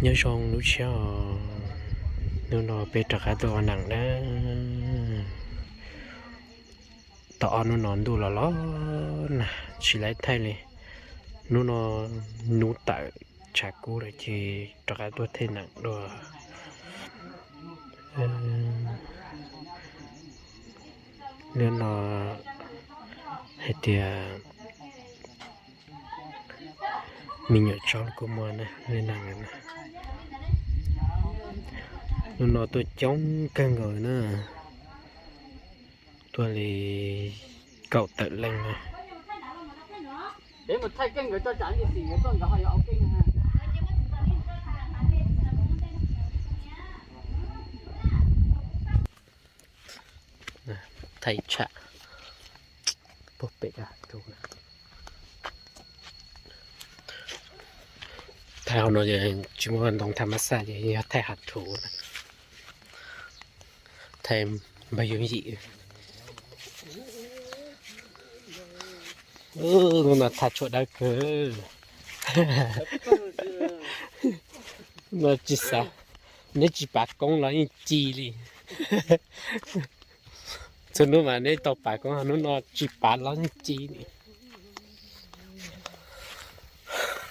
Nyob zoo lub sij hawm, hnub no peb rov qab tuaj ua neem na. Tau ob hnub no ntuj los los nag tsis laib thaij li. Hnub no hnub tawm tshav kub lawm ces rov qab tuaj thaij neem dua. Hnub no hais tias me nyuam tsob kuj muaj na, li neem na. Hnub no tuaj coob kawg nkaus na, tuaj li kaum tawm leej na. Thaij tsham puag pem, thaij hauv no tsis muaj ntoo thaij mab xaj ces yog thaij hav thuv, thaij npawg yooj yim. Hnub no thaij tshuaj dawb kawg. No tsis xav, neb tsis pav koob los yeej ci li. Txhua hnub mas neb tau pav koob, hnub no tsis pav los yeej ci li.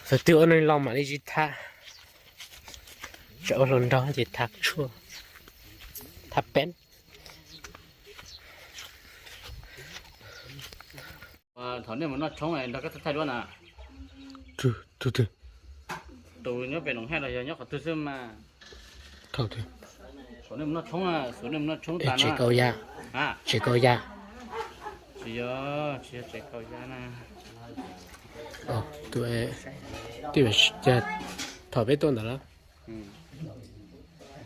Thaum twg ua neeg laus mam li tsis thaj, tsam ua hluas nraug ces thaj tshuaj, thaj peeb. Thaum nej mus noj tshoob nrog koj thaij duab na. Tus nyob pem Noom Haj los yog nyob qhov twg xwb mas. Thaum twg? Thaum nej mus noj tshoob, thaum nej mus noj tshoob tas na. Tsev Kaus Yaj. Tsis yog, tsis yog Tsev Kaus Yaj na. Thaum peb tuaj ntawd los,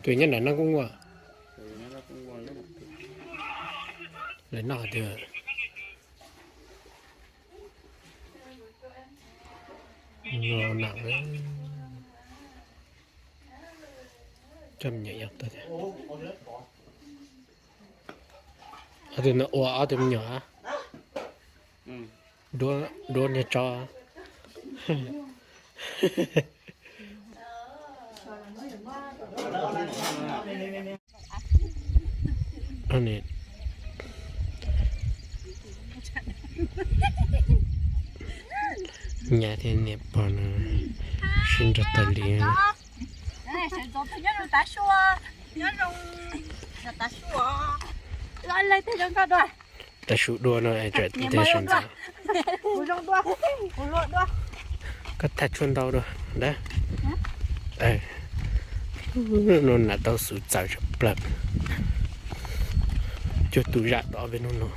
tus nyob nram Naj Kub Muas. Lawv noj tias no na, coj me nyuam, ob tug no ua ob tug me nyuam, duab niag tso. Nyab thiab niam pog no sib nrog taug li. Tav su dua no tsam tias sawv ntxov. Koj thaj tshuaj ntau dua dab. No nas tau xub txawv tshaj plaws. Cuag tus zam tau ob peb hnub no.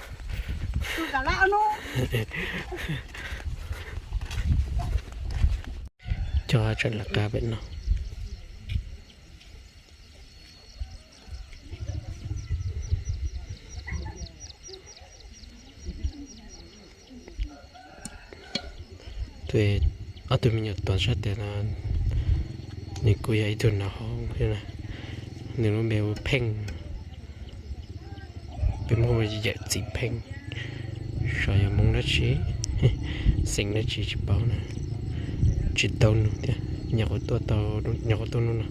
Coj tsam lawv qab pem no. Ob tug me nyuam tuag sab tes no, nws kuj yog ib tug nraug hauv thiab na. Nws lub npe hu Pheej, peb Hmoob hu yawm txiv Pheej. Xyov yog Hmoob dab tsi, xeem dab tsi tsis paub na. Tsis tau nug thiab, nyuam qhuav tuaj tau, nyuam qhuav tuaj hnub no.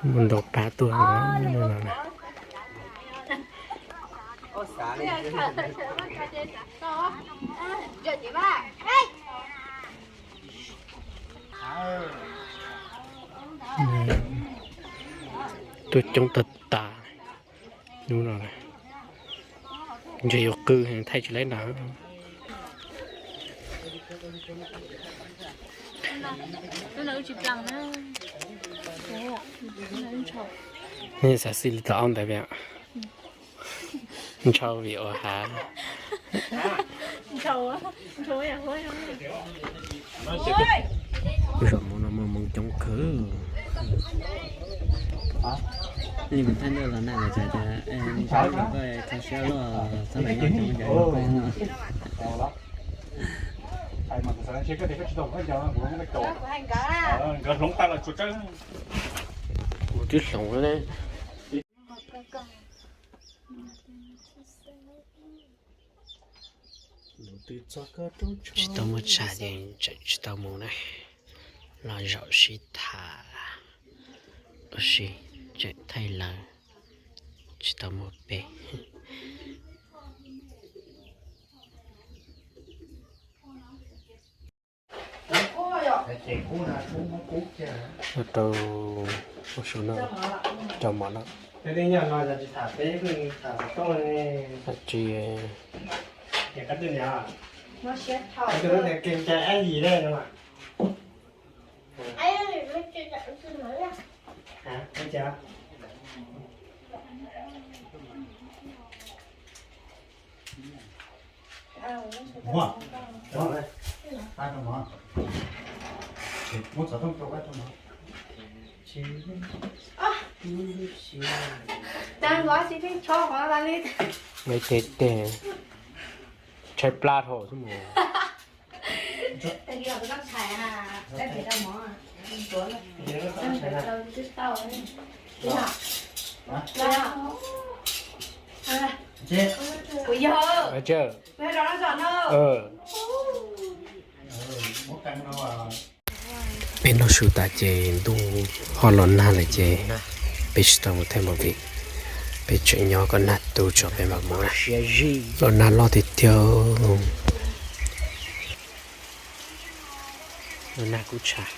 Muaj ntau pab tuaj. Tuaj coob tag tas. Hnub no ntshe yuav qw heev thaij tsis laib ntawd. Xav xij li tau ob ntawd, ntshaw vim ua hav. Kuv zaum moo no muaj hmoob coob kawg. Li kuv thaij ntawd los nag los cas cas, kho siab luaj, txhob lam nyob coob cas no. Nkawd hloov tag los tsuas tsawb. Kuv twb hloov ne. Tsis tau muaj tshaj ces tseem tsis tau mus na. Los zaum sib tham, ua si tseem thaij lawv, tsis tau muaj peb. Rau, rau mov no. Tsis Nqi tes tes, tshai plab dhau xwb mus. Peb noj su tas ces ntuj ho los nag lawm ces peb tsis tau mus thaij movie, peb tseem nyob kom nag tu tso peb mam mus na. Los nag loj tiag tiag. Los nag kuj tshav.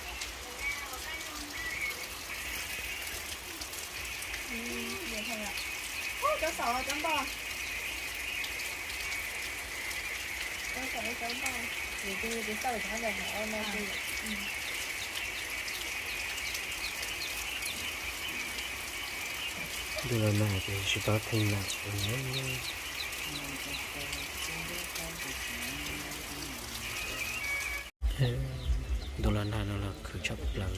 Ntuj los nag ces tsis paub theej nam. Ntuj los nag no los khwv tshaj plaws.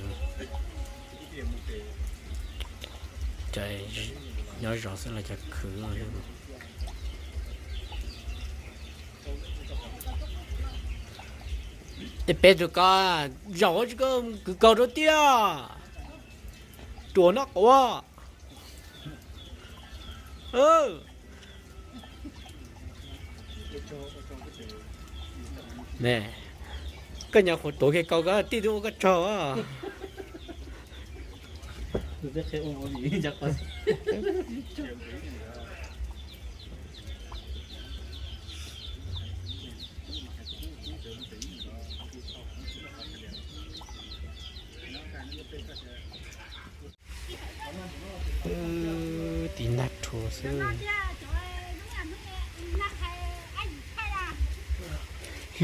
Cov nyob zov xwb los cov khwv. Tej peb tug ko zaum tsis koj kwv kaus rau tiag. Ruam noj quav. Ne, koj nyuam qhuav tuav kiag kaus koj tij twb ua koj tsaug. Tiv nag rhuav xwb.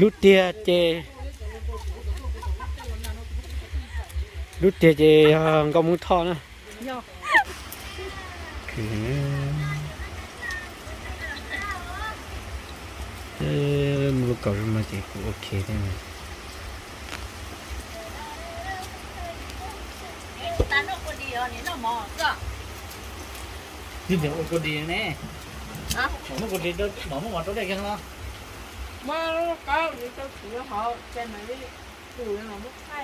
Lub tiag ces, lub tiag ces yog nkauj Hmoob Thoj na. Mus lub kaus zoo no ces kuv ok thiab. Ua kua dis ne. Muab kua dis, muab mov rau dej kiag no.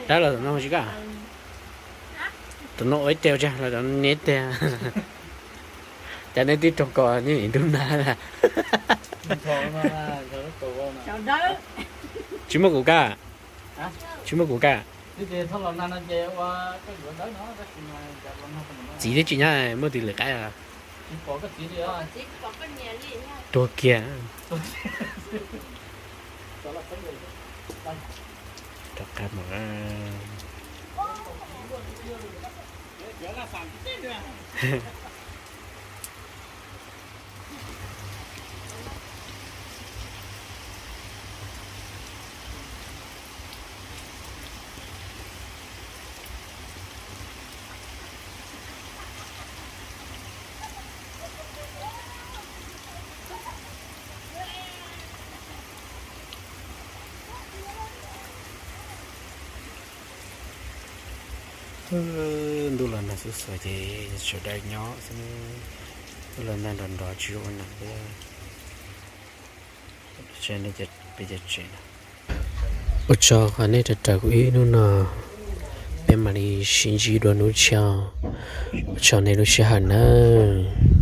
Dab los tom no tsis kaj. Tom no ua ib teg tsa los tom neb teg. Cas neb twb roog kaus neb nim ntub nag. Tsis muaj kuv kaj. Tsis muaj kuv kaj. Txiv twb tsis nyob muaj tus lwm qaib. Tuag kiag. Rov qab mus. Ntuj los nag xuv xuav ces sawv daws nyob xwb. Ntuj los nag nrov nrov tsis ua nam thiab. Peb cov tsev no. Ua tsaug qhov nej raws kuv ib hnub no, peb mam li sib ntsib dua hnub tshiab. Ua tsaug nej lub sij hawm nawb.